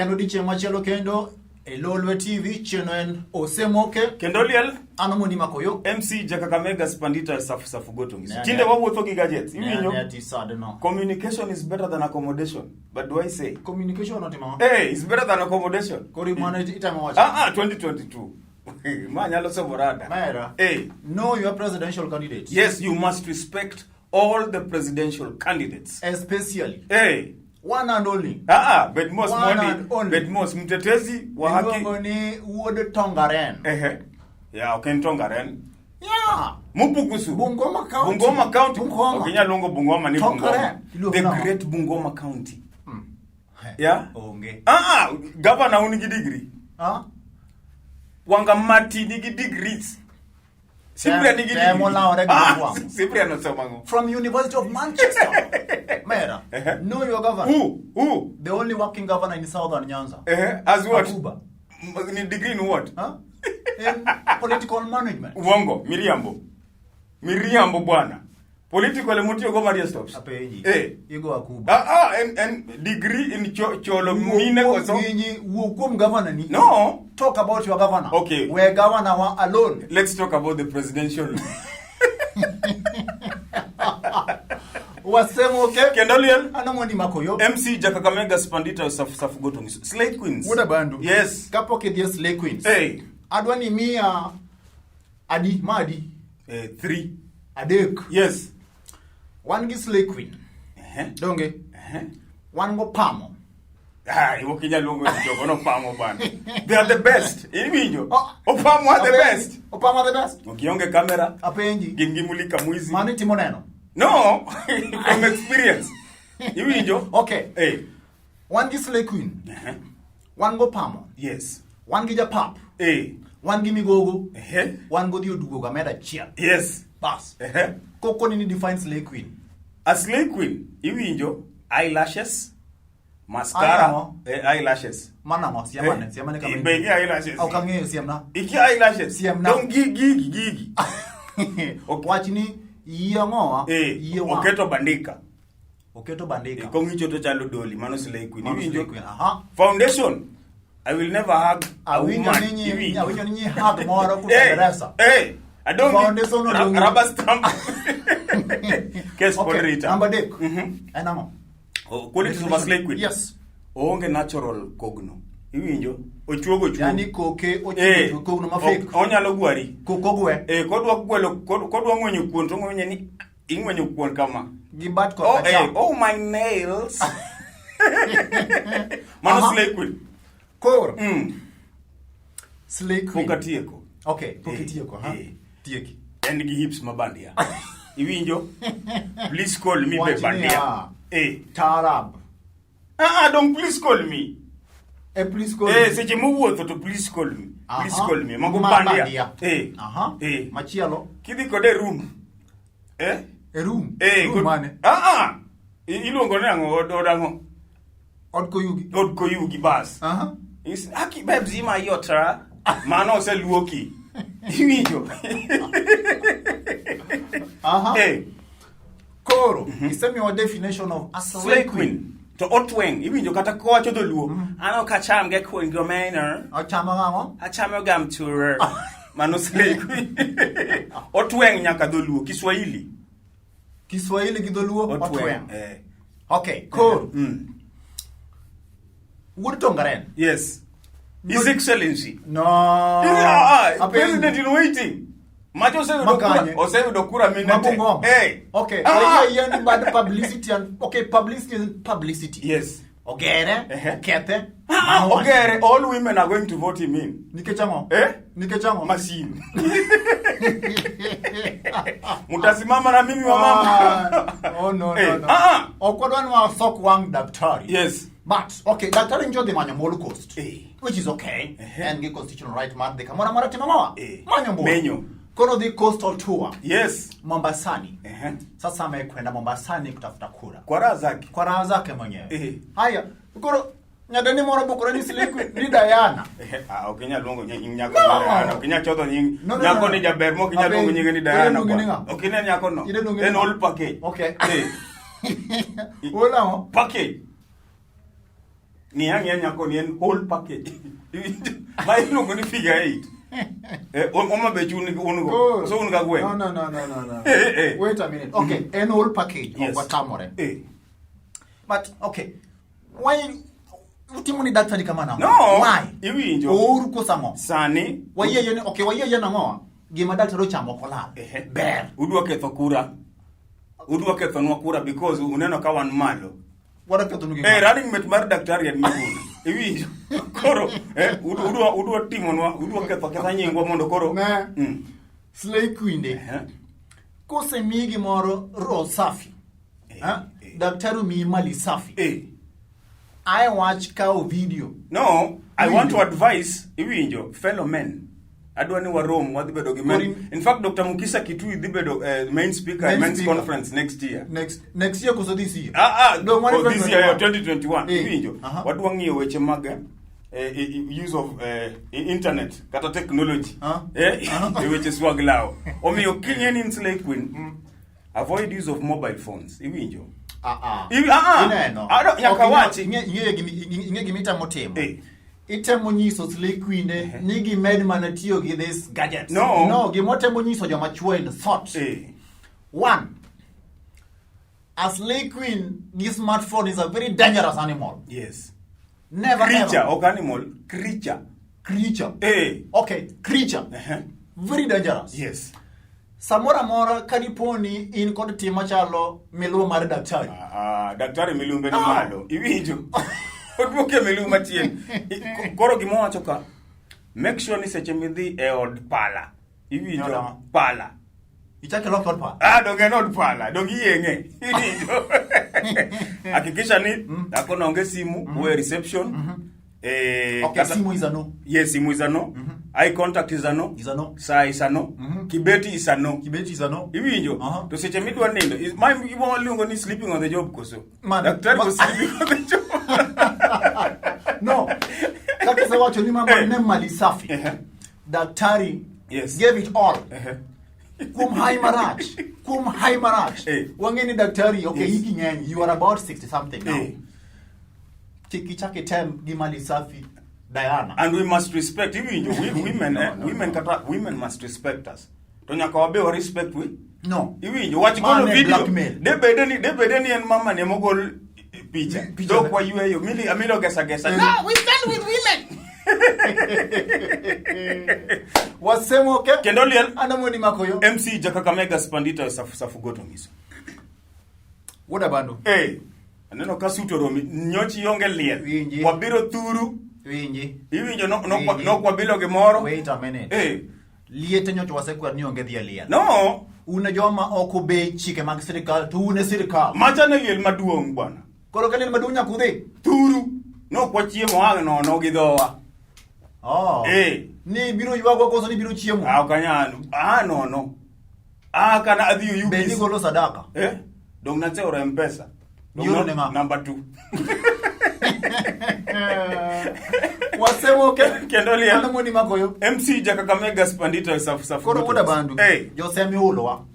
En odiechieng' machielo kendo e Lolwe TV, chieno en Osemoke. Kendo liel An Omondi Makoyo. MC Jakakamega Spandita Safu Safu Goto Ngiso. Ne, Tinde ne. wawuotho gi gadgets. Ne Iwinjo? ane tisad no. Communication is better than accommodation. But do I say? Communication otimo. Hey, it's better than accommodation. Koro mano itemo wacho. 2022. Ma nyalo somo rada. Mera. Hey. Know your presidential candidate. Yes, you must respect all the presidential candidates. Especially. Hey. One and only. Bet mos One mondi. and only. Bet mos mtetezi wa haki. Iluongo ni wuod Tongaren. Ehe. Ya, ok en Tongaren. Yeah. Mupukusu. Bungoma County. Bungoma County. Bungoma. Ok inyal luongo Bungoma ni Tongaren. Bungoma. Iluongo The nang'o? great Bungoma County. Yeah. Onge. Governor un gi degree. Ah? Wangamati nigi degrees. Cyprian nigi Temo degree. lawore gi Wang'o. Cyprian osomo ang'o? From University of Manchester. Mera. Know your governor. Who? Who? The only working governor in Southern Nyanza. As what? Akuba. Ni degree in what? Huh? In political management. Uongo, miriambo. Miriambo bwana. Political mutiyo go Maria Stops. Apenji. Igo Akuba. En degree in cholo mine koso. Winyi, wuo kuom governor ni. No. Talk about your governor. Okay. We governor wa alone. Let's talk about the presidential. Wasemo okay. Kendo liel. An Omondi Makoyo. MC Jakakamega Spandita Safu Safu Goto Ngiso. Slay Queens. Wuod Abandu. Yes. Kapok idhi e Slay Queens. Hey. Adwa ni miya adi ma adi? 3. Adek. Yes. Wan gi Slay Queen. Donge? Wan go Pamo. Ok inyal luongo ni jogo no Pamo bana. They are the best. Iwinjo? Oh. Opamo are the Apenji. best. Opamo are the best. Ok ionge camera. Apenji. Gin gi mulika mwizi. Mano itimo neno? No. From experience. Iwinjo? Okay. Wan gi Slay Queen. Wan go Pamo. Yes. Wan gi Japap. Wan gi Migogo. Wan go dhi oduogo gamed achiel. Yes. Bas. Koko ni define Slay Queen. A Slay Queen, iwinjo, eyelashes, mascara, Ang'o? Eyelashes. Mano ang'o? Siemane, siemane kama Be ikia eyelashes? Ok ang'eyo siemna. Ikia eyelashes? Siemna. Dong gigi, gigi. Ok. Wach ni yie ang'owa? Yie wang'. Oketo bandika. Oketo bandika. Kong'icho to chalo doli, mano Slay Queen. Mano Iwinjo? Slay Queen, aha. Foundation. I will never hug a Awinjo woman. ni nyi- Iwinjo? awinjo ni nyi hug moro kutenderesa. I don't Foundation need odong'. rubber stamp. Case Okay, pod rita. Namba adek. En ang'o? Oh, qualities of a Slay Queen. Yes. Oonge natural kogno. Iwinjo? Ochuogo chuogo. Yani koke ochuogo kogno ma fake. Onyalo gwari. Koko gwe. Kodwa gwelo, kodwa ng'wenyo kuon to ng'wenye ni ing'wenyo kuon kama. Gi bat kod Oh, acham. oh my nails. Mano Slay Queen. Koro. Slay Queen. Pok atieko. Okay, pok itieko, ha? Tieki. En gi hips ma bandia. Iwinjo? Please call me be Wach bandia. niya. Tarab. Don't please call me. Please call me. Seche mowuotho to please call me. Please call me. Mago Ma bandia. bandia. Machielo. Kidhi kode e room. E room? Room mane? Iluongo ni ang'o? Od ang'o? Od Koyugi. Od Koyugi, bas. Is, aki babes ima yota. Mano oseluoki. Iwinjo? Koro, isemiwa definition of a slay Slay queen. queen. To otweng', iwinjo kata kowacho dholuo. An ok acham ge queen gomeno. Ochamo ang'o? Achamo ga mtura. Mano slay queen. Otweng' nyaka dholuo, Kiswahili. Kiswahili gi dholuo Otweng'. otweng'. Okay, koro. Wuod Tongaren. Yes. His Excellency. No. Apenji. President in waiting. Macho oseyudo kura, Makanye. oseyudo kura mine te. Mabungoma. Okay. Oye, yie ni bad publicity and okay, publicity is publicity. Yes. Ogere, okethe. Ogere, all women are going to vote him in. Nikech ang'o? Nikech ang'o? Machine. Mutasimama na mimi wa mama. Oh, no, no, no. Ok wadwa ni wasok wang' daktari. Yes. But, okay, daktari njo dhi manyo Molo Coast. Which is okay. En gi constitutional right mar dhi kamoro amora timo ang'owa? Manyo mbulu. Menyo. Koro dhi coastal tour. Yes. Mombasani. Sasa amekwenda Mombasani kutafuta kura. Kwa raha zake. Kwa raha zake mwenyewe. Haya, koro nyadeni moro bukore ni Slay Queen, ni Diana. Ok inyal luongo nying nyako No. ni Diana. Ok inyal chodho nying No, no, nyako no, no. ni jaber mok inyal luongo Apenji, nyinge ni Diana. iluongi ni kwa. ng'a? Ok ine nyako no. Iluongi ni En ng'a? all package. Okay. Ula mo? Package. Ng'iya ang'iya nyako ni en whole package. Ma iluongo ni figure 8. Eh, Homa Bay un un go. So un ga gweng'. No, no, no, no, no, no. Eh, eh. Wait a minute. Okay, en whole package. Yes. Ok watamore. Eh. But okay, why utimo ni daktari kama nang'o? No. Why? Iwinjo. Ooru koso ang'o? Sani Wayie yie ni okay, wayie yie nang'o? Gima daktari ochamo ok olal. Ehe. Ber. Udwa ketho kura. Udwa kethonwa kura because uneno ka wan malo. Wadwa kethonu gima. Eh, running mate mar daktari en Miguna. Iwinjo. Koro eh, udwa timonwa, udwa ketho ketha nyingwa mondo koro. Ne. Slay Queen. Ehe. Kosemiyi gimoro roho safi. Eh, Ha? eh. Daktari omiyi mali safi. Eh. Ae wach kawo video. No, I want to Iwinjo. advise iwinjo fellow men. Adwa ni warom wadhi bedo gi men. Koro In fact, Dr. Mukisa Kitui dhi bedo main speaker Main at men's speaker. conference next year. Next year koso this year. Ah, ah, No, oh, this year 2021. Eh, Iwinjo. aha. Wadwa ng'iyo weche mag use of internet kata technology. Ah. E weche swag law. Omiyo king'e ni in slay queen, avoid use of mobile phones. Iwinjo. Ah, ah. Ah, ah. Ineno. Ah, no, nyaka Ok, wachi. Ing'e gima itemo timo. Eh. Itemo nyiso slay queen ni gimed mana tiyo gi this gadgets. No. No, gimotemo nyiso joma chuo in thought. One, a slay queen gi smartphone is a very dangerous animal. Yes. Never Creature, ever. ok animal, creature. Creature. Okay, creature. Very dangerous. Yes. Samoro amora kadipo ni in kod tim machalo miluwo mar daktari. Ah, daktari milumbe ni Ah. malo. Iwinjo. Oduoke milum machien. Koro gima owacho ka, make sure ni seche midhi e od pala. Iwinjo Nyoda. pala. Ichake lok od pala. Ah, donge en od pala, donge iyeng'e. Iwinjo. Hakikisha ni dhako no onge simu, uwe reception. Okay, simu is a no. Yes, simu is a no. Eye contact is a no. Is a no. Saa is a no. Kibeti is a no. Kibeti is a no. Iwinjo. To seche midwa nindo, ma iluongo ni sleeping on the job koso. Man, Daktari was sleeping on the job. No. Kaka osewacho ni mama ne mali safi. Daktari Yes. gave it all. Kuom hai marach. Kuom hai marach. Wang'e ni daktari, okay, Yes. hiki ng'eny, you are about 60 something now. Kik ichak item gi mali safi Diana. And we must respect iwinjo women, No, no, women no. kata women must respect us. To nyaka wabe wa respect we. No. Iwinjo wach Ma golo ne video. blackmail. Debede ni en mama ne mogol picha. Picha Dok ne. wayweyo mili amilo gesa gesa. No, we stand with women. Wasemo ke. Kendo liel Ana mwoni makoyo. MC Jakakamega Spandita safu safu goto ngiso. Wuoda bando. Aneno ka suit oromi nyochi ionge liel. Winji. Wabiro thuru. Winji. Iwinjo no no Winji. no kwabilo gimoro. Wait a minute. Liete nyocha wasekwer ni onge dhi e liel. No. Un e joma ok obey chike mag sirikal to un e sirikal. Macha ne liel maduong' bwana. Koro ka liel maduong' nyaka udhi. Thuru. No kwachiemo ang' nono gi dhowa. Oh. Ni biro ywago koso ni biro chiemo? Ah, ok anyal. Ah, nono. Ah, kana adhi oyugis. Be nigolo sadaka? Dong naseoro M-Pesa. Dong Ioro ne ng'a? Number 2. Wasemo ke. Kendo liel. Mano moni makoyo. MC Jakakamega Spandita safu safu. Koro wuoda bandu. Joseme ulowa.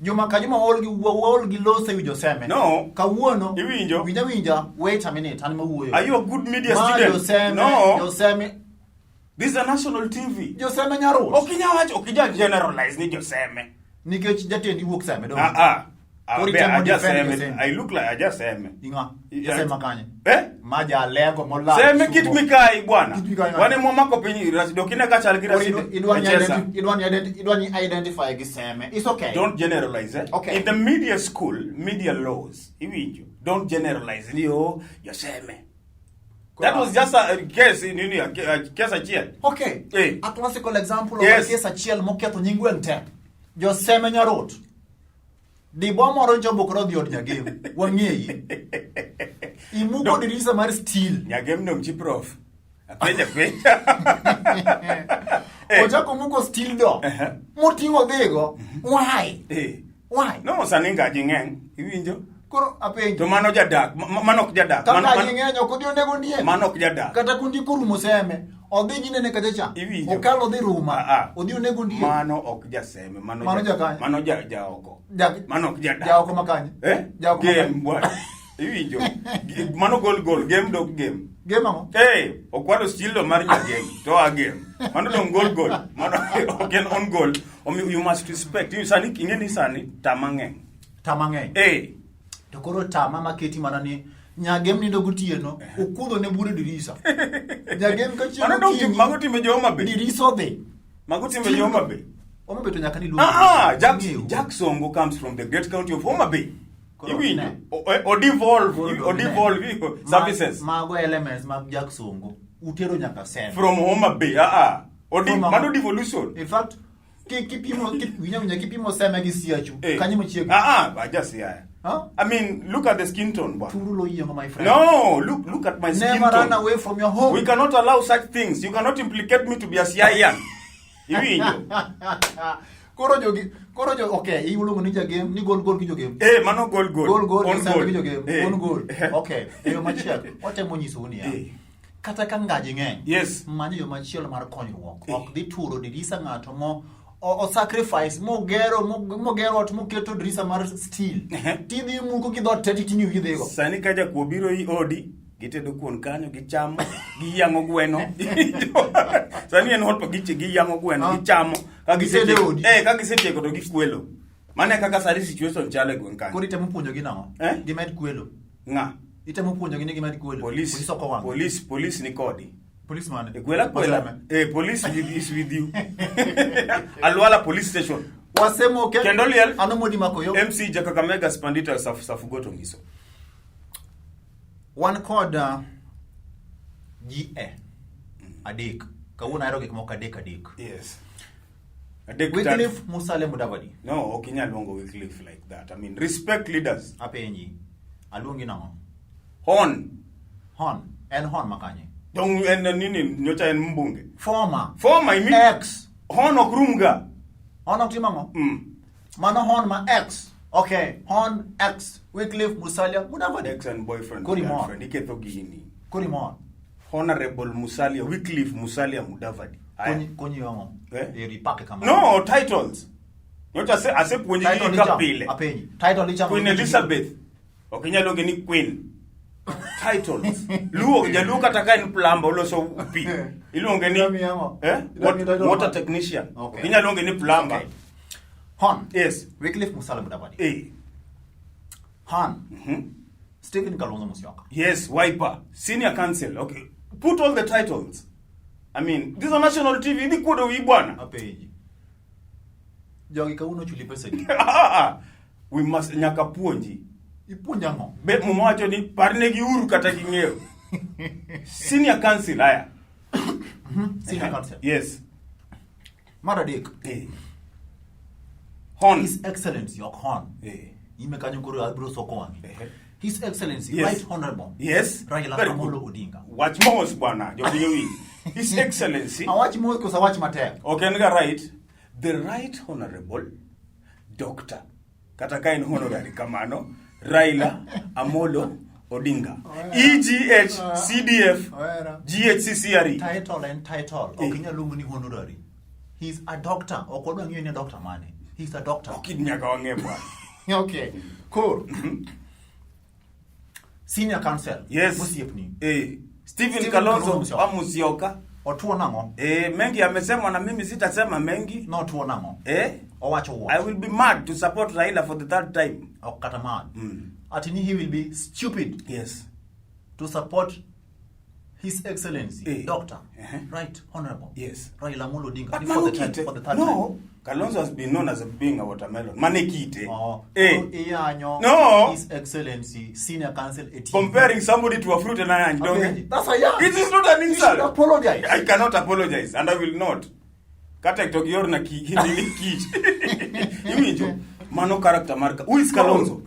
Juma ka juma waol gi waol gi lose wi joseme. No. Kawuono. Iwinjo. Winja winja. Wait a minute. An mawuoyo. Are you a good media Ma student? Joseme. No. Joseme. This is a national TV. Joseme nyarut. Ok inyal wacho, ok inyal generalize ni Joseme. Nikech jatendi wuok Seme dong. Ah ah. Koro Be, itemo aja defend Seme. Joseme. I look like aja Seme. Ing'a. Yeah. Joseme kanye. Ma jalego molal. Seme Sumo. kit mikai bwana. Kit mikai ng'ani. Wane mwamako piny Rasido kine ka chal gi Koro Rasido. idwa ni Echesa. idwa ni identify gi Seme. It's okay. Don't generalize. Okay. In the media school, media laws, iwinjo. Don't generalize ni oh, Joseme. That was just a case in nini, a case achiel. Okay. A classical example of Yes. a case achiel moketho nying gweng' te. Joseme Nyarot. Dibo moro nyocha obukore odhi od Nyagem. Wang'eyi. Imuko dirisa mar steel. Nyagem dong chi prof. Apenja penja. Ochako muko steel door. Moting'o dhigo. Why? Why? No, sani ngaji ng'eny. Iwinjo? Koro apenjo. To mano jadak, mano ok jadak. Ka ngaji ng'eny ok odhi onego ondiek. Mano ok jadak. Kata kundi korumo Seme. Odhi ginene kacha cha. Iwinjo. Okalo odhi Ruma. Odhi onego ondiek. Mano ok jaseme, mano jakanye? Mano ja oko. Mano ok jadak. Jaoko makanye? Jaoko Gem makanye? bwana. Iwinjo. Mano gol gol, game dok game. Game ang'o? Eh, okwalo stilo mar nyagem to a game. Mano dong gol gol. Mano ok en on goal. Omiyo you must respect. You sani ing'e ni sani tama ng'eny. Tama ng'eny. Eh. To koro tama maketi mana ni nyagem nindo gotieno, okudho ne bure dirisa. Nyagem ka chieng' Mano dong mago timbe jo Homa Bay. Dirisa odhi. Mago timbe jo Homa Bay. Homa Bay to nyaka ni luongo. Ah, ah, Jack, Jack Songo comes from the great county of Homa Bay. Iwinjo? O devolve, o devolve services. Mago elements mag Jack Songo utero nyaka Seme. From Homa Bay, ah ah. Odi, mano devolution. In fact, kipimo winja winja kipimo Seme gi Siachu, eh. kanyo machiegni. Ah ah, aja Siaya. Huh? I mean, look at the skin tone, boy. Turu lo yiengo, my friend. No, look at my skin Never tone. run away from your home. We cannot allow such things. You cannot implicate me to be a Siayan. Iwinjo? Koro jogi, koro jo okay, iluongo ni jagem, ni gol gol gi jogem. Eh, mano gol gol. Gol gol On gi goal. gi jogem. Eh. On goal. Okay, e yo machielo, watemo nyisou niya. Eh. Kata ka ngaji ng'eny. Yes. Manyo yo machielo mar konyruok. Eh. Ok dhi turo dirisa ng'ato mo o sacrifice mogero mogero ot moketo dirisa mar steel. Tidhi muko gi dhoot te titing'o wiyi dhigo. Sani ka jakuo biro i odi, gitedo kuon kanyo, gichamo, giyang'o gweno. Sani en hot giche giyang'o gweno, Ah. gichamo. Ka Gitedo gisetieko, odi. eh, ka gisetieko to gikwelo. Mano e kaka sani situation chalo e gweng' kanyo. Koro itemo puonjogi nang'o? Eh? Gimed kwelo. Ng'a? Itemo puonjogi ni gimed kwelo. Police, Police ok owang'. police, police ni kodi. Police mane? E kwela kwela. Maseme. Eh, police is with you. Alwala police station. Wasemoke. Kendo liel. Ano modi mako yo. MC Jakakamega Spandita Safugoto Ngiso. Wan kod GA adek. Kawuono ahero gik moko adek adek. Yes. Adek Wycliffe Musalia Mudavadi. No, ok inyal luongo Wycliffe like that. I mean, respect leaders. Apenji. Aluongi nang'o? Hon. Hon. En hon makanye? Dong en nini nyocha en mbunge. Former. Former, I mean. Ex. Hon ok rum ga. Hon ok tim ang'o? Mm. Mano hon ma ex. Okay, hon ex Wycliffe Musalia Mudavadi. Ex and boyfriend. Kori mor. Girlfriend. Iketho gini. Kori mor. Honorable Musalia Wycliffe Musalia Mudavadi. Aya. Konyi konyi ang'o? Eh? Eri pake kama. No, titles. Nyocha ase asepuonji Title gi ka ichamo. pile. Apenji. Title ichamo. Queen Elizabeth. Ok inyal luonge ni Queen. Titles. Luo jaluo kata ka en plumber oloso pi. Iluonge ni Idami ang'o? eh? Idami title Water ma- technician. Okay. Ok inyal luonge ni plumber. Okay. Hon. Yes. Wycliffe Musalia Mudavadi. Eh. Hon. Stephen Kalonzo Musyoka. Yes, Wiper. Senior counsel. Okay. Put all the titles. I mean, this is a national TV. Idhi kuodo wi bwana. Apenji. Jogi kawuono chuli pesa di. Ah, ah. We must nyaka puonji. Ipuonj ang'o? Be muma wacho ni parnegi uru kata ging'eyo. Senior counsel aya. Senior counsel. Yes. Mar adek. Eh. Hon. His Excellency ok Hon. Eh. Ime kanyo koro abiro soko wang'i. Eh. His Excellency Yes. Right Honorable. Yes. Raila Very Amolo good. Odinga. Wach mos bwana, jopiny owinj. His Excellency. Awach mos koso awach matek. Ok en ga right. The right honorable doctor. Kata ka en honorary kamano, Raila Amolo Odinga. EGH CDF Ohera. GHCCRE. Title en title. Eh. Ok inyal luongo ni honorary. He's a doctor. Ok wadwa ng'eyo ni doctor mane. He's a doctor. Ok nyaka wang'e bwana. Okay. Cool. Senior counsel. Yes. Osiepni. Eh. Stephen Stephen Kalonzo Kalonzo Musyoka. wa Musyoka. Otuo nang'o? Eh, mengi amesemwa na mimi sitasema mengi. Notuo nang'o? Eh? Owacho what? I will be mad to support Raila for the third time. Ok kata mad. Ati ni he will be stupid Yes. to support His Excellency, Eh. Doctor, Uh-huh. Right Honorable, Yes. Raila Amolo Odinga. But Ni for the mano third, kite. for the third No. Kalonzo has been known as being a watermelon. Mane kite. time. Oh, Eh. koro iyanyo No. His Excellency, Senior Counsel e TV. Comparing somebody to a fruit and an Apenji. That's a yan. It is not an You insult. should apologize. I cannot apologize and I will not. Kata to giorna ki nini kich. Iwinjo? Mano character mar Who is Kalonzo?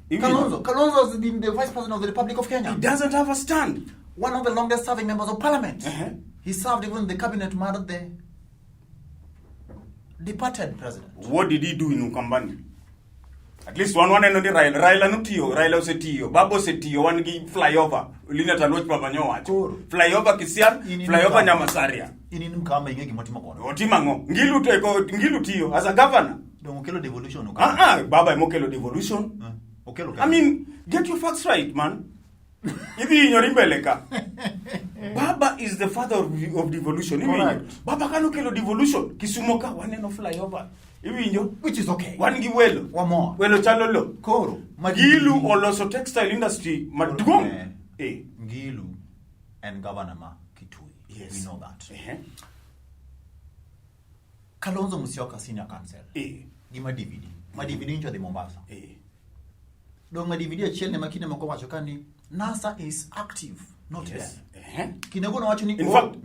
Iwinjo? Kalonzo has been the Vice President of the Republic of Kenya. He doesn't have a stand. One of the longest serving members of parliament. Uh-huh. He served even the cabinet mar the departed president. What did he do in Ukambani? At least wan waneno ni Raila, Raila notiyo, Raila osetiyo, Baba osetiyo, wan gi flyover. Lina Taluoch Baba nyowacho. Koro. Flyover Kisian, In- in flyover Ukamba. Nyamasaria. In in Mkamba ing'e gimotimo kono. Otimo ang'o? Ngilu to eko Ngilu tiyo as a governor. Dong okelo devolution Ukamba. Ah ah, Baba emokelo devolution. Okelo I mean, get your facts right, man. Idhi hinyori mbele ka. Baba is the father of devolution. Iwinjo? Correct. Baba kano kelo devolution. Kisumo ka waneno flyover. Iwinjo? Which is okay. Wan gi welo. Wamor. Welo chalo lo. Koro. Gilu oloso textile industry maduong'. Eh. Eh. Ngilu en governor ma Kitui. Yes. We know that. Eh. Kalonzo Musyoka senior counsel. Eh. Gi ma DVD. Ma DVD ncho dhi Mombasa. Eh. Dong ma DVD achiel ne ma kinde moko wacho ka ni NASA is active, not Yes. dead. Eh. Kinde go nowacho ni In oh, fact-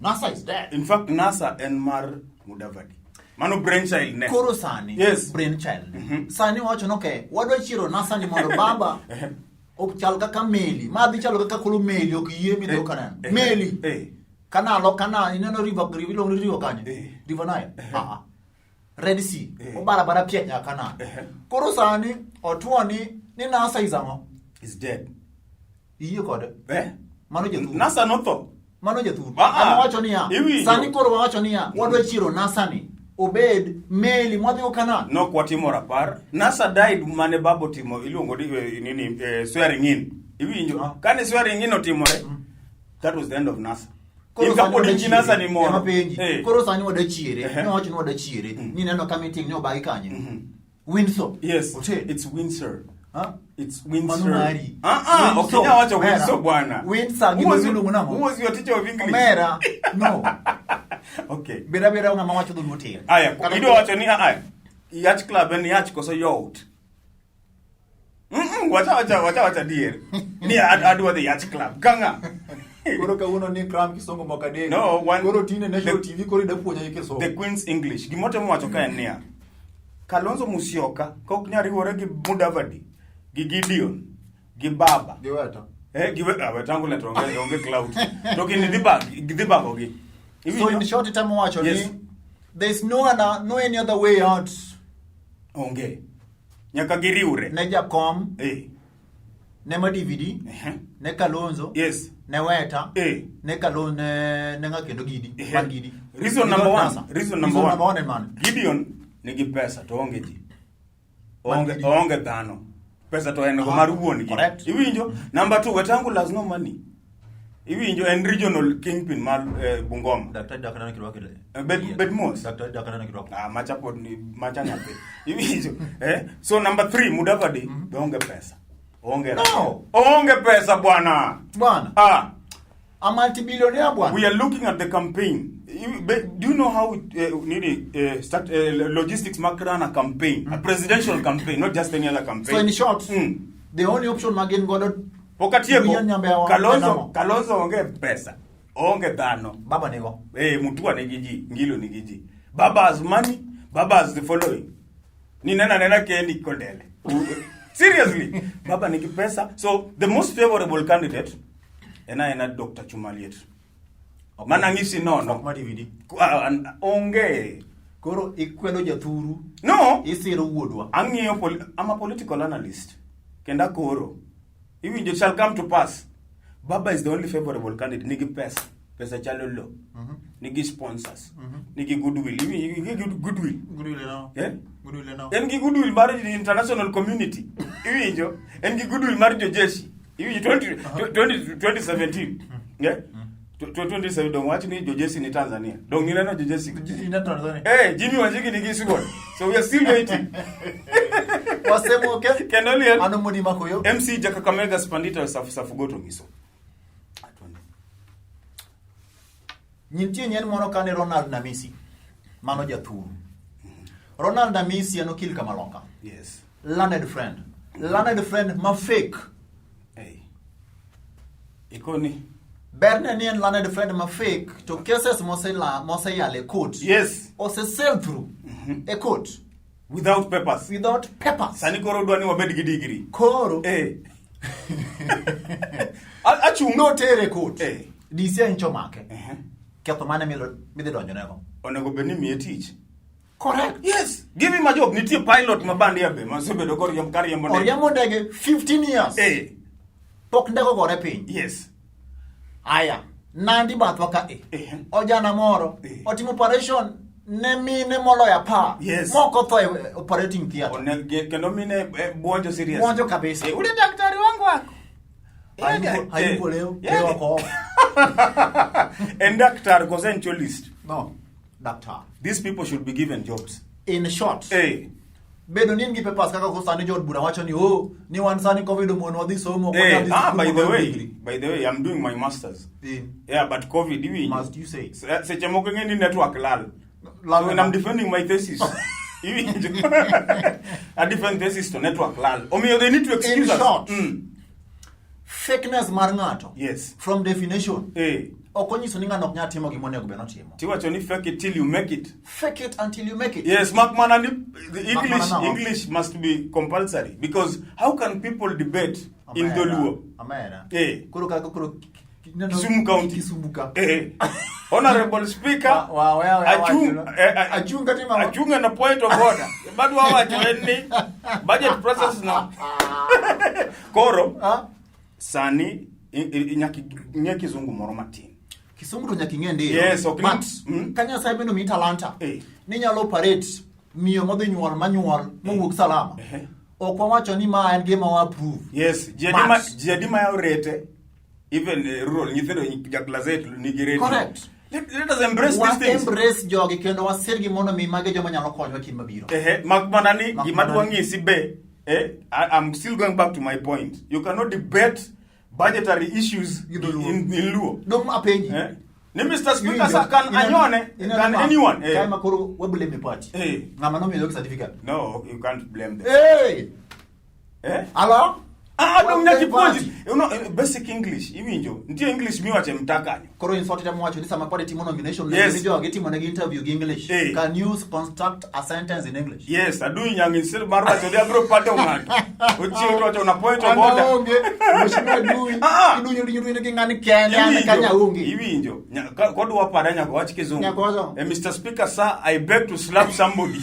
NASA is dead. In fact, NASA en mar Mudavadi. Mano brainchild ne. Koro sani, Yes. brainchild. Sani wacho ni okay, wadwa chiero NASA ni mondo baba ok chal kaka meli. Ma dhi chalo kaka koro meli ok yie midhi ok aneno. Eh. Meli. Eh. Kanalo kana ineno river iluongo ni river kanye? Eh. River Nile. Ah, ah. Red Sea. Eh. Obara bara piech nyaka Canaan. Eh. Koro sani otuo ni NASA is ang'o? Is dead. Iyie kode? Eh? Mano jathur. NASA notho. Mano jathur. Ah, ah. Ama wacho niya, Iwinjo. sani koro wawacho niya, wadwa chiero NASA ni obed meli mwadhigo Canaan. Nok watimo rapar. NASA died mane baba otimo iluongo ni nini swearing in. Iwinjo? Ah. Kane swearing in otimore, that was the end of NASA. Koro In sani kapod in gi wadachiere. NASA ni moro. Ema penji. Eh. Koro sani wadachiere. Eh. Ne wawacho ni wadachiere. Ni neno ka meeting ne obagi kanye. Windsor. Yes. Hotel. It's Windsor. Ha? It's Windsor. Mano mari. Ah ah, Windsor. ok inyal wacho Omera. Windsor bwana. Windsor Who was gima iluongo nang'o? Who was your teacher of English? Omera. No. Okay. Beda beda ng'ama wacho dholuo tir. Aya, Kata- idwa wacho ni ah Yacht club en yacht koso yacht? Wacha wacha dier. Ni adwa dhi yacht club. Kanga. Koro kawuono ni cram kisongo moko adek. No, one- Koro tinde National the- TV koro ida puonja gi kisungu. The Queen's English. Gimotemo wacho ka en niya. Kalonzo Musyoka ka ok nyal riwore gi Mudavadi, gi Gideon, gi Baba. Gi Weta. Eh, gi Wetangula to onge clout. To gini dhi bag, dhi bago gi. So in short itemo wacho Yes. ni there is no other, no any other way out Onge. Nyaka giriwre. ne Jakom, Eh. ne ma DVD, Eh. ne Kalonzo, Yes. ne Weta, Eh. ne Kalonzo, ne ng'a kendo Gidi, Eh. man Gidi. Reason Gidi number not one. NASA. Reason number one. Number one en mane? Gideon nigi pesa to onge ji. Man Onge Gideon. onge dhano. Pesa to en go Aha. mar wuon gi. Correct. Iwinjo? Number two, Wetangula has no money. Iwinjo en regional kingpin mar Bungoma. Daktari Dakanano kirwako ile. Bet mos. Daktari Dakanano kirwako. Ah, macha pod ni macha nyathi. Iwinjo? Eh? So number three, Mudavadi be onge pesa. Onge. No. Onge pesa bwana. Bwana. Ah. A multi-billionaire bwana. We are looking at the campaign. Do you know how nini start logistics mark run a campaign, a presidential campaign, not just any other campaign. So in short, the only option magin godo Pok atieko. William Nyambewa, Kalonzo, Enamo. Kalonzo onge pesa. Onge dhano. Baba nigo. Eh, Mutua nigi ji, Ngilo nigi ji. Baba has money, Baba has the following. Ni nena nena kendi kondele. Seriously, Baba nigi pesa. So the most favorable candidate ena Dr. Chumaliet. Okay. Mana ng'isi nono. Ok ma DVD. Onge. Koro ikwedo jathuru, No, isiro wuodwa. ang'iyo I'm a political analyst. Kendo akoro. Iwinjo shall come to pass. Baba is the only favorable candidate. Nigi pesa. Pesa chalo lo. Nigi sponsors. Nigi goodwill. Iwinjo nigi goodwill. Goodwill now. Eh? Goodwill now. En gi goodwill mar the international community. Iwinjo? En gi goodwill mar jojeshi. Iwinjo 2017. Yeah? 2017 dong wach ni jojeshi ni Tanzania. Dong nineno jojeshi. Ina Tanzania. Eh, Jimmy Wanjigi nigi sword. So we are still waiting. Wasemoke. Kendo liel. Ano modi makoyo. MC Jakakamega Spandita Safu Safu Goto ngiso. Atwende. Nitie nyien moro kane Ronald Namisi. Mano jathuru. Ronald Namisi en okil Kamaloka. Yes. Learned friend. Learned friend ma fake. Hey. Ikoni. Berne ni en learned friend ma fake to cases moseyalo e court. Yes. Ose sail through e court Without papers. without papers. Sani koro dwa ni wabed gi degree. Koro Eh. Achung'. notere e court. Eh. DCI ncho make. Eh. Ketho mane midhi donjonego? Onego bed ni miye tich. Correct. Yes. Give him a job. Nitie pilot ma bandia be masebedo koriembo kariembo ndege. Oriembo ndege 15 years. Eh. Pok ndege ogore piny. Yes. Aya, Nandi bathwa ka e. Eh. Ojana moro Eh. otimo operation Ne mine moloyo 10. Yes. Moko tho e operating theatre. Kendo mine buonjo serious. Buonjo kabisa. Ule daktari wangu wako. Hayuko leo. Leo ako off. En daktar kose en cholist? No. Daktar. These people should be given jobs. In short. Eh. Bedo ni in gi papers kaka ko sani jood bura wacho ni oh ni wan sani COVID omono wadhi somo ok wanyal dhi sikul By mondo the wayud way, degree. by the way, I'm doing my masters. In. Yeah, but COVID iwinjo. Must you say? Seche moko ing'e ni network lal. Lal So when nade? I'm defending my thesis, iwinjo. A defend thesis to network lal. Omiyo they need to excuse In us. short. Fakeness mar ng'ato. Yes. From definition. Eh. Ok onyiso ni ng'ano ok nyal timo gima onego bed notimo. Tiwacho ni fake it till you make it. Fake it until you make it. Yes, mak mana ni the Mak English mana nang'o? English must be compulsory because how can people debate in Omera, Dholuo? Omera. Eh. Koro kaka koro Kisumu County. Kisumu ka. Eh. Honorable Speaker, Wa- Achung, wa- eh, Achung katima ang'o? Achung on a point of order. But wawacho en ni budget process no. Koro Ah? sani nyaka ing'e kizungu moro matin. Kisungu to nyaka ing'e ndiyo. Yes, ok ni- But ka Nyasaye bende omiyi talanta Eh. ninyalo operate miyo modhi nyuol manyuol mowuok salama. Ehe. Ok wawacho ni ma en gima wa approve. Yes, ji adi But- ma yawo rete even rural nyithindo ja class 8 nigi radio. Correct. Let us embrace Wa these things. embrace jogi kendo wasirgi mondo mi magi joma nyalo konyowa kinde mabiro. Ehe, mak mana ni Mak gima mana dwa ni- ng'isi be I'm still going back to my point. You cannot debate budgetary issues Gi dholuo. in Luo. Dong' apenji. Eh? Ni Mr. Speaker, Iwinjo? sir, can anyone, can anyone? Kae ma koro wa blame party. Eh. Ng'ama nomiyo jogi certificate. No, you can't blame them. Hey! Eh? Hello? Dong' Wa nyaka blame ipuonji. party. You know, basic English, iwinjo. Nitie English miwacho e mtaa kanyo. Koro in sort temo wacho ni sama party timo nomination Yes. ni jogi timo negi interview gi English. Eh. Can you construct a sentence in English? Yes, adui nyang' instead mar wacho ni abiro pato ng'ato. Ochiwo to wacho na point of order. Onge. Mheshimiwa Dui. Ah. Idunyo dunyo dunyo gi ng'ani kende an kanya onge. Iwinjo. Kodwa pada nyaka wach kizungu. Nyaka wacho. Mr. Speaker, sir, I beg to slap somebody.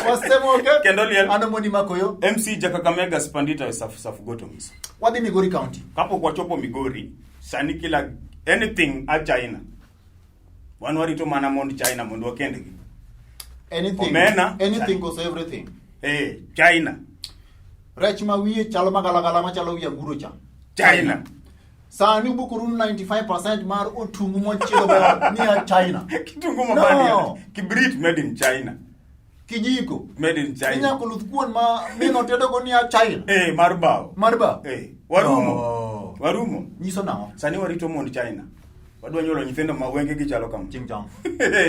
Wasemo okay. Kendo liel. Ano moni makoyo. MC Jakakamega Spandita Safu Safu Goto Miso. Wadhi Migori County. Kapok wachopo Migori, sani kila anything a China. Wan warito mana mond China mondo wakendgi. Anything. Omena. Anything goes everything. China. Rech ma wiye chalo magalagala machalo wi anguro cha. China. Sani ubukoru 95% mar otungu mochielo go ni a China. Kitungu mabadi. No. Kibrit made in China. Kijiko. Made in China. Inyako luth kuon ma min otedo go ni a China. Mar bao. Mar bao. Warumo. No. Warumo. Nyiso nang'o? Sani warito mond China. Wadwa nyuolo nyithindo ma wenge gi chalo kama. Ching chong.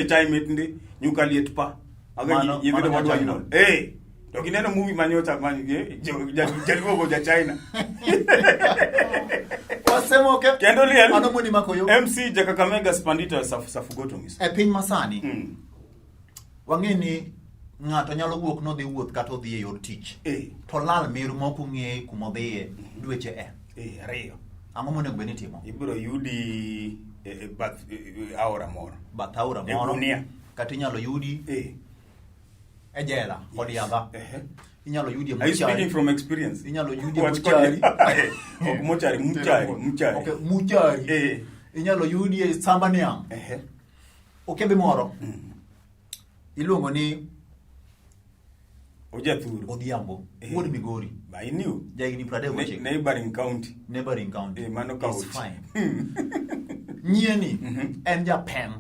Chai mit ndi, nyuka liet pa. Aga nyithindo Mano madwa China. nyuol. To gineno movie manyocha ma jaluo go ja China. Wasemo ke. Kendo liel. Ano moni makoyo. MC Jakakamega Spandita Safu Safu Goto Miso. E piny masani. Wang'e ni ng'ato nyalo wuok nodhi wuoth kata odhi e yor tich. To lal miru mok ong'e kuma odhiye dweche e. Ariyo. Ang'o monego bed ni itimo? Ibiro yudi e bath aora moro. Bath aora E moro. gunia. Kata inyalo yudi e jela kod yadha. Inyalo yudi e Are you mochari. speaking from experience? Inyalo yudi e Wach mochari. kodi. Ok mochari, muchari, muchari. Okay, muchari. Inyalo yudi e samba niang'. Okembe moro. Iluongo ni Ojathuru. Odhiambo. Wuod Migori. I knew. Jahigni 39. Neighboring county. Neighboring county. Mano It's county. fine. Nyieni en japen,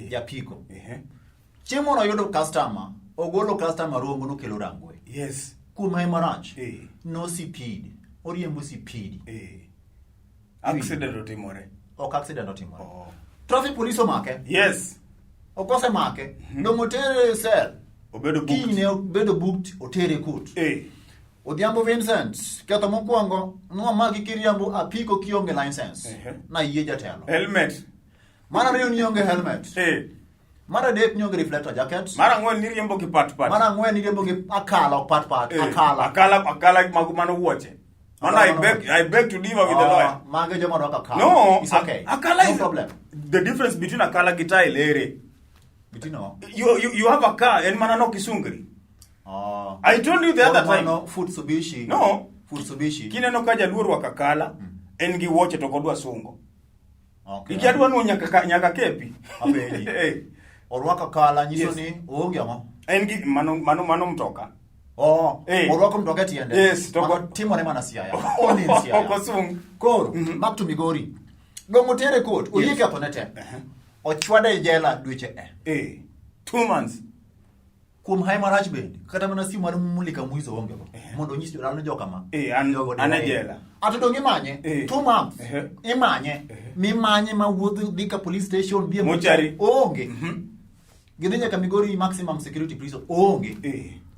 japiko. Chieng' moro oyudo customer, ogolo customer rongo nokelo Rangwe. Yes. Kuom hae marach. No sipid. Oriembo sipidi. Accident otimore. Ok accident otimore. Traffic police omake. Yes. Ok osemake. Dong' otere e cell. Obedo booked. Kinyne obedo booked, otere court. Odhiambo Vincent, ketho mokwongo, nwamaki kiriembo apiko kionge license. Nayie jatelo. Helmet. Mar ariyo nionge helmet. Mar adek nionge reflector jacket. Mar ang'wen niriembo gi pat pat. Mar ang'wen niriembo gi akala ok pat pat, akala. Akala, akala mag mano wuoche. Mano Akala mano I beg to differ with the lawyer. Mage joma rwako akala. No, It's okay. akala No is problem. The difference between akala gi tail ere. Between no. You have a car en mana no kisungri. I told you the other time. Mano Futsubishi. No. Futsubishi. Kineno ka jaluo rwako akala, en gi wuoche to ok odwa sungo. Okay. Ikia dwa nuo nyaka kepi. Apenji. Orwako akala nyiso Yes. ni oonge ang'o. En gi mano mano mano mtoka. Oh, Eh. orwako mtoka e tiende. Yes, to Mano timore mana Siaya. Only in Siaya. Ok osung. Koro, back to Migori. Dong otere court, oyie Yes. kethone te. Ochwade e jela dweche e. 2 months. Kuom hae marach bende, kata mana simu mar mulika mwizo onge go. Mondo onyis jodala ni joka ma. Eh, Jogo an e dira jela. Ato dong imanye, 2 months. Imanye. Mimanye ma wuoth dhi ka police station, dhi e Mochari. Onge. Gidhi nyaka Migori maximum security prison. Onge.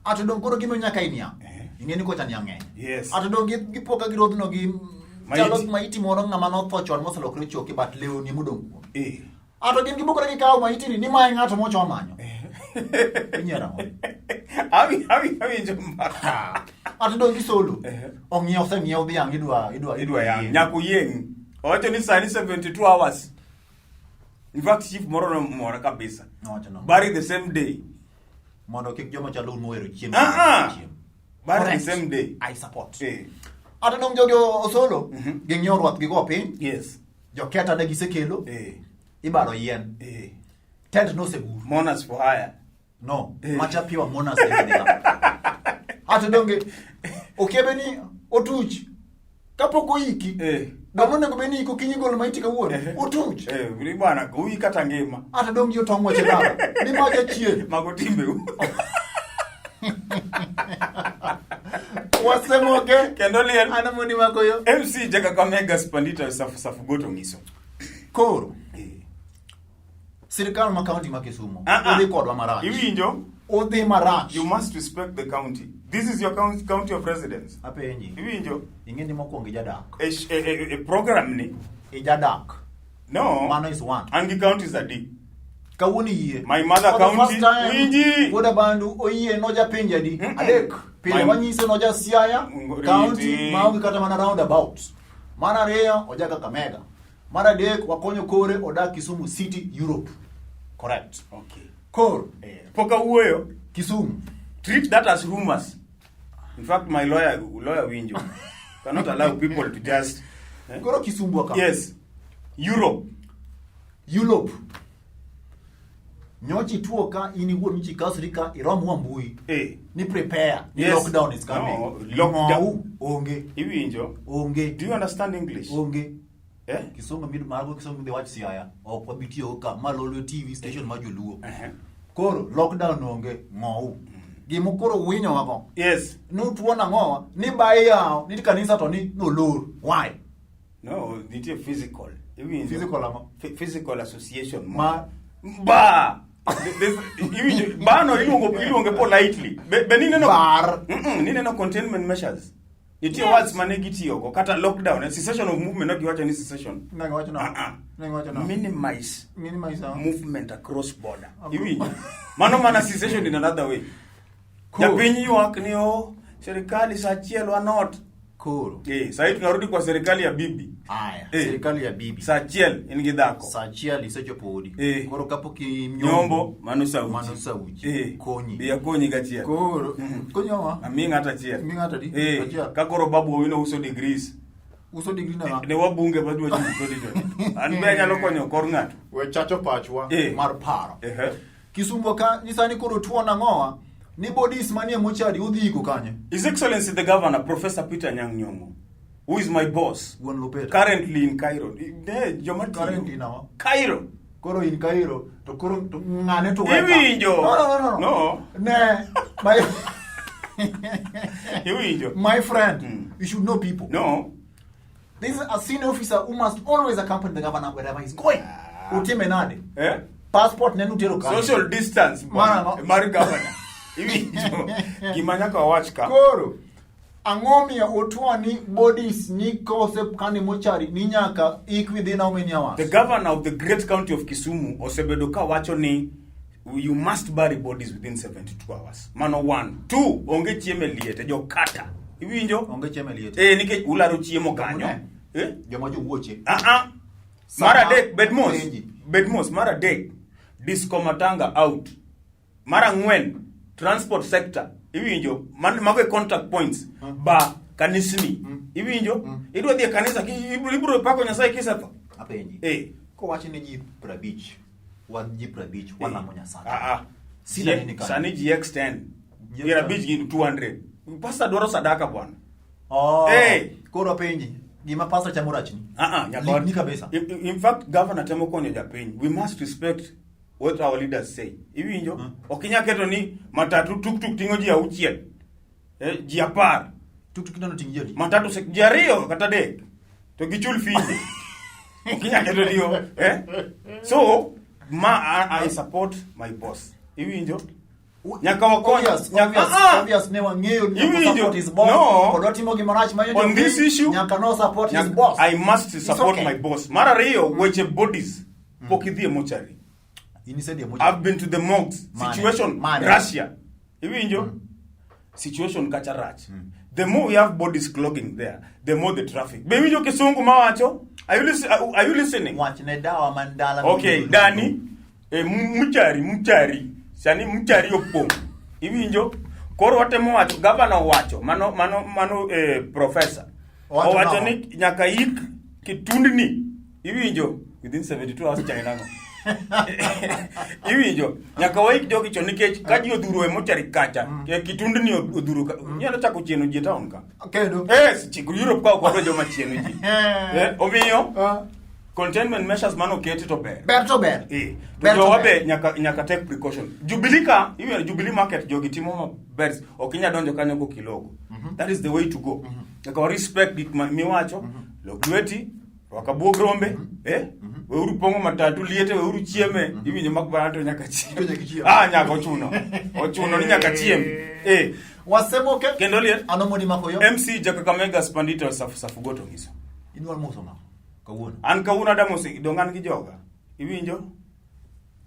Ato dong koro gimiyo nyaka iniang'. Ing'e ni kocha niang' ng'eny. Ato dong gipo ka girodhno gi Maiti. chalo maiti moro ng'ama notho chon moselokre choke but lewni modong' kuome. Ato gin gibukore gikawo maiti ni mae ng'ato mocho omanyo. Inyiero ang'o? Awinjo mbaka. Ato dong gisolo. Ong'iew oseng'iew dhiang' idwa idwa Idwa yang'. Nyaka oyieng'. Owacho ni sani 72 hours. In fact, chief moro nomora kabisa. Nowacho nang'o? Bury the same day. Mondo kik joma chalo un mohero chiemo. Ah, ah. chiemo. Bury the Correct. same day. I support. Ato dong jogi osolo ging'iewo rwath gigo piny. Joketa ne gisekelo. Ibaro yien. Tent nosegur. Mourners for hire. No, macha piwa mourners e Ato donge okebe ni otuch kapok oiki. Dong onego bed ni iko kinyi golo maiti kawuono. Otuch. Ni bwana uyi kata ngima. Ato dong ji otong' wache baba. Ni macha chien. Mago timbeu. Wasemoke. Kendo liel. An amoni makoyo. MC Jakakamega Spandita Safu Safu Goto ng'iso. Koro. Sirikal ma county ma Kisumu Ah, ah. udhi kodwa marach. Iwinjo? Udhi marach. You must respect the county. This is your county, county of residence. Apenji. Iwinjo? Ing'e ni mokwongo ijadak. E program ni. Ijadak. No. Mano is one. An gi counties adi? Kawuono iyie. My mother For the county. first time, Winji. Wuod Abandu oyie noja pinje adi? Adek. Pile wanyise noja Siaya Ngoriti. county maonge kata mana roundabout. Mar ariyo oja Kakamega. Mar adek wakonyo kore odak Kisumu City Europe. Correct. Okay. Koro Pok awuoyo. Kisumu. Treat that as rumors. In fact, my lawyer winjo cannot allow people to just. Koro Kisumu ka. Yes. Europe. Europe. Nyochi tuo ka in iwuon nyochi kasri ka irom wambui. Ni prepare. Ni lockdown is coming. No, lockdown. Ng'ou onge. Iwinjo. Onge. Do you understand English? Onge. Kisungu mid mago kisungu midhi wach Siaya. Ok wabi tiyo ka ma Lolwe TV station ma joluo. Koro lockdown onge ng'ou. Gima koro winyowa go. Yes. Nutuo nang'owa ni bayi yawo ni kanisa to ni nolor. Why? No, nitie physical. Iwinjo. Physical ang'o? Physical association. Ma Ba. Iwinjo bano iluongo politely. Be nineno Bar. Nineno containment measures. Nitie words mane gitiyogo kata lockdown, cessation of movement ok giwacho ni cessation. Ne giwacho nang'o? Ah, ah. Ne giwacho nang'o? Minimize Minimize ang'o? movement across border. Iwinjo. Mano mana cessation in another way. Cool. Japiny ywak ni o serikali saa achiel wanot. Koro. Sahii tunarudi kwa serikali ya bibi. Aya, serikali ya bibi. Saa achiel in gi dhako. Saa achiel isechopo odi. Koro kapok Nyombo mano saa uchi. Mano saa uchi. Konyi. Bi akonyi gachiel. Koro. Konyi ang'o? Amiyi ng'ato achiel. Imi ng'ato adi? Achiel. Ka koro babu Owino uso degrees. Uso degree na Ne wabunge madwa chung kodi jo. An be anyalo konyo kor ng'ato. We chacho pachwa mar paro. Kisumu ka nyisa ni koro tuo nang'owa ni bodies manie mochari udhi iko kanye? His Excellency the Governor Professor Peter Anyang' Nyong'o, who is my boss, Wuon Lupeta. currently in Cairo. Ne, joma tiyo. Currently in Cairo. Koro in Cairo to koro to ng'ane to weka. Iwinjo. No, no, no, no. No. Ne. My Iwinjo. My friend, you should know people. No. This is a senior officer who must always accompany the governor wherever he's going. Utime nade? Passport ne nutero kanye? Social distance Mar ang'o? mar governor. Iwinjo. Gima nyaka wawach ka. Koro ang'o miyo utwo ni bodies ni kose kane mochari ni nyaka ik within how many hours? The governor of the great county of Kisumu osebedo ka wacho ni you must bury bodies within 72 hours. Mano one. Two, onge chiemo e liete, jokata. Iwinjo? Onge chiemo e liete. Nikech ularo chiemo kanyo. Joma jowuoche. Ah ah. Sama Mar adek, bed mos. penji. Bed mos, mar adek. Disco matanga out. Mar ang'wen, transport sector. Iwinjo? Mago e contact points. Ba kanisni. Iwinjo? Idwa dhi e kanisa, ibiro pako Nyasaye kisetho. Apenji. Kowach ni ji 50 Wan ji 50 walamo Nyasaye. Ah, ah. Sida nini kanyo? Sani ji extend. Ji 50 gin 200. Pastor dwaro sadaka bwana. Oh. Eh. Koro apenji, gima pastor chamo rachni. Ah, ah, nyaka Ni kabisa. In fact, governor temo konyo japiny. We must respect what our leaders say. Iwinjo? Ok inyal keto ni matatu tuk-tuk ting'o ji 6. Ji 10. Tuk-tuk nano ting' ji adi? Matatu se ji 2 kata 3. To gichul fee. Ok inyal keto ni eh? So, ma I support my boss. Iwinjo? Nyaka wakony. Obvious, Nyaka, obvious, ah, ah. obvious ne wang'eyo ni nyaka Iwinjo? support his boss. No. Kod watimo gima rach ma On this issue, nyaka no support his Nyaka- boss. I must It's support okay. my boss. Mar ariyo, weche bodies. Pok idhi e mochari. In isedhi e mochari. I've been to the morgues. Mane? Situation Mane? Russia. Iwinjo? Situation kacha rach. The more we have bodies clogging there, the more the traffic. Be iwinjo kisungu mawacho? Are you listening? Wach ne dawa man dala. Okay, Dani, mchari, mchari. Sani mchari opong'. Iwinjo? Koro watemo wacho, governor owacho, mano professor. Owacho Owacho nang'o? ni nyaka ik kitundni. Iwinjo? Within 72 hours China no. Iwinjo? Nyaka waik jogi chon nikech ka ji odhuro e mochari kacha, kitundni odhuro ka. Inyalo chako chieno ji e town ka. Kendo. Yes, chik Europe ka ok wadwa joma chieno ji. Omiyo containment measures mano oketi to ber. Ber to ber. To Ber to jowa ber. be nyaka take precaution. Jubilee ka, iwinjo Jubilee market jogi timo maber. Ok inyal donjo kanyo go kilogo. That is the way to go. Nyaka wa respect gik miwacho. Log lweti, rwak abuog rombe, weuru pong'o matatu liete, weuru chieme. Iwinjo mak bana to nyaka chiem. To nyaka ichiem. Ah, nyaka ochuno. Ochuno ni nyaka chiem. Wasemoke. Kendo liet. Ano modi mako yo? MC Jakakamega Spandito Safu Safu Goto ngiso. Idwar moso ma kawuono. An kawuono Adamos dong an gi joga. Iwinjo?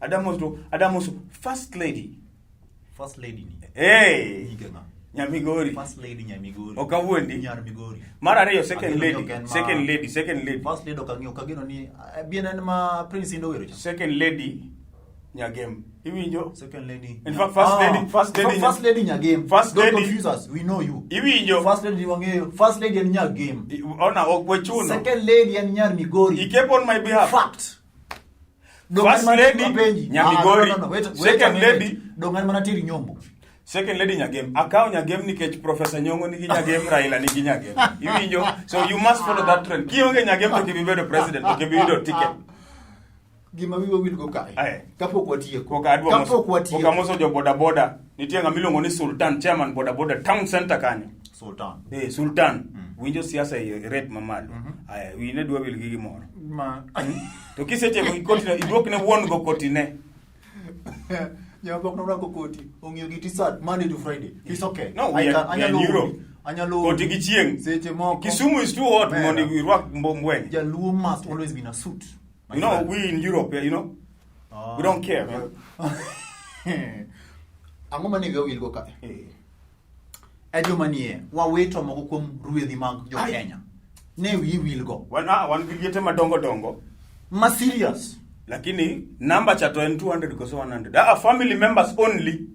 Adamos to Adamos first lady. First lady ni. Hey. Nyinge ng'a? Nyamigori. First lady Nyamigori. Ok awuondi. Nyar Migori. Mar ariyo second Ageno ni lady. ok en ma- Second lady, second lady. First lady ok ang'eyo, ok ageno ni bien en ma Prince Indo wero cha. Second lady Nyagem. Iwinjo? Second lady. In fact, first lady, first lady. First lady Nyagem. First Don't lady. confuse us. We know you. Iwinjo? First lady wang'eyo. First lady en Nyagem. Ona ok wachuno. Second lady en Nyar Migori. He kept on my behalf. Fact. First lady, Nyamigori. No, no, no, wait, wait Second a minute. lady. Dong an mana tiri nyombo. Second lady Nyagem. Akawo Nyagem nikech Professor Nyong'o nigi Nyagem, Raila nigi Nyagem. Iwinjo? So you must follow that trend. Kionge Nyagem to ok ibi bedo president, ok ibi yudo ticket. Gima wiwa wil go kae. Aye. Kapok watieko. Koka adwa moso, Kapok watieko. koka moso jo boda boda. Nitie ng'ama iluongo ni Sultan, chairman boda boda town center kanyo. Sultan. Sultan. Winjo siasa e rate mamalo. Aya, wiyi ne dwa wil gi gimoro. Ma. To kisetieko gi koti no, iduok ne wuon go koti ne. Joma pok norwako koti, ong'iyo gi t-shirt Monday to Friday. It's okay. No, we I can- are, we are in anyalo Europe. udi, anyalo Koti udi. gi chieng'. Seche moko. Kisumu is too hot Mera. mondo irwak mbweny. Jaluo must always be in a suit. You know, we in Europe, you know, we don't care, man. Ang'o mane wiwa wil go kae? E joma nie, wawito moko kuom ruedhi mag jo Kenya. Ne wiyi wil go. Wan gi liete madongo dongo. Ma serious. Lakini namba cha to en 200 koso 100. Family members only.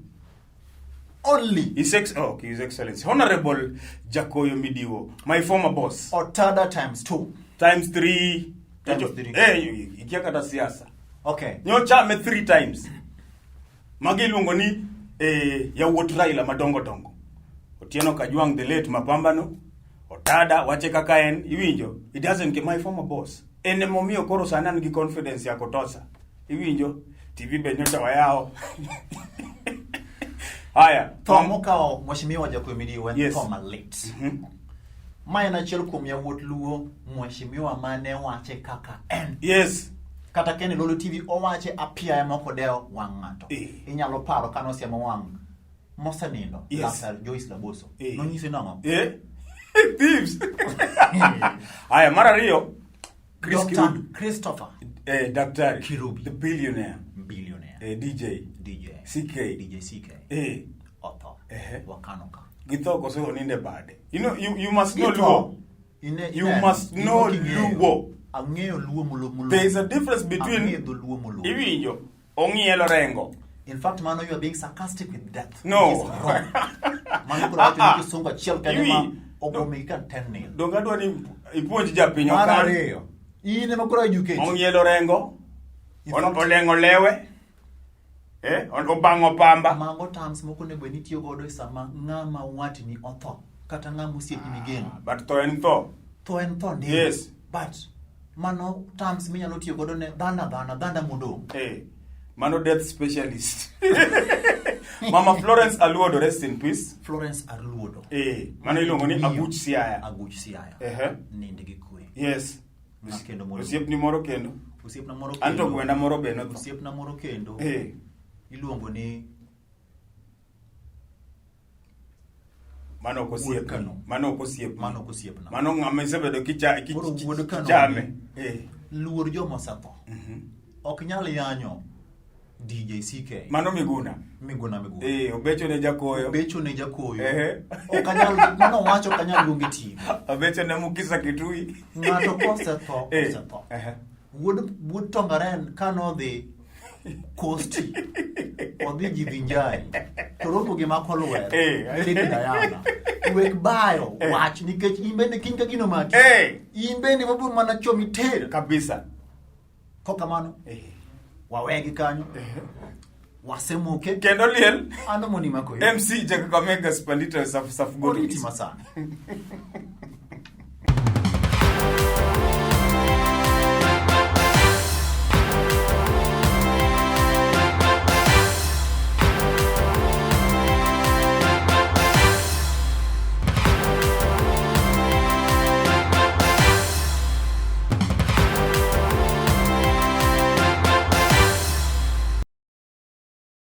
Only. His His Excellency Honorable Jakoyo Midiwo, my former boss. Otada times 2. Times 3. Times 3. Ikia kata siasa. Okay. Nyocha me 3 times. Magi iluongo ni yawuot Raila madongo dongo. Otieno Kajwang' the late mapambano. Otada wache kaka en iwinjo. It doesn't get my former boss. En emomiyo koro sani an gi confidence ya kotosa. Iwinjo? TV be nyocha wayawo. Haya, Tho mokawo Mheshimiwa Jakoyo Midiwo en Yes. tho malit. Ma en achiel kuom yawuot Luo mheshimiwa mane wache kaka en. Yes. Kata Ken Lolo TV owache apiaya mok odewo wang' ng'ato. Inyalo paro kane osiemo wang' mosenindo. Yes. Laktar Joyce Laboso. Nonyise nang'o? Thieves. Haya, mar ariyo, Chris Dr. Kirubi. Christopher. Daktari. Kirubi. The billionaire. Billionaire. DJ. DJ. CK. DJ CK. Otho. Wakano ka. Githo koso oninde bade. You know, you must know Githo. Luo. Ine, You ine, must gima know king'eyo. Luo. Ang'eyo Luo molo molo. There is a difference between Ang'eyo dholuo molo. Iwinjo, ong'ielo rengo. In fact, mano you are being sarcastic with death. No. Which is wrong. Mano koro wacho ni kisungu achiel kende ma Iwi- ogo migi ka 10 nil. Donge adwa ni ipuonj japiny Mar okan. ariyo, in ema koro educate. Ong'ielo rengo. In On- fact- Oleng'o lewe. Eh, obang'o pamba. Mago terms moko onego bed ni itiyo godo e sama ng'ama watni otho kata ng'ama osiepni migeno. But tho en tho. Tho en tho ndi. Yes. But mano terms minyalo tiyo godo ne dhano adhana, dhanda modong'. Eh, mano death specialist. Mama Florence Aluodo, rest in peace. Florence Arluodo. Eh, mano iluongo ni Miyo. Aguch Siaya. Aguch Siaya. Ehe. Nind gi kwe. Yes. Ng'a kendo modong'. Osiepni moro kendo. Osiepna moro Anto kendo. gwenda moro be notho. Osiepna moro kendo. Eh, Iluongo ni mano ok Wuod osiepni. Kano. Mano ok osiepni. mano ok osiepna. Mano ng'ama isebedo kicha Koro wuod Kano kichame. Eh. Luor joma osetho. Ok nyal yanyo DJ CK. Mano Miguna. Miguna Miguna. Eh, obecho ne jakoyo. Becho ne jakoyo. Ehe. Ok anyal mano wacho ok anyal luonge TV. Obecho ne Mukisa Kitui. Ng'ato kosetho Eh. osetho. Ehe. Wuod wuod Tongaren kanodhi Kosti odhi jivinjari to romo gi mako lwer Eh. Lady Diana wek bayo Eh. wach nikech in bende kiny ka gino maki Eh. in bende wabiro mana chomi ter Kabisa. kokamano Eh. wawegi kanyo wasemoke Kendo liel ano moni mako yo MC Jack Kakamega Spandita Saf Saf oriti Goris. masani.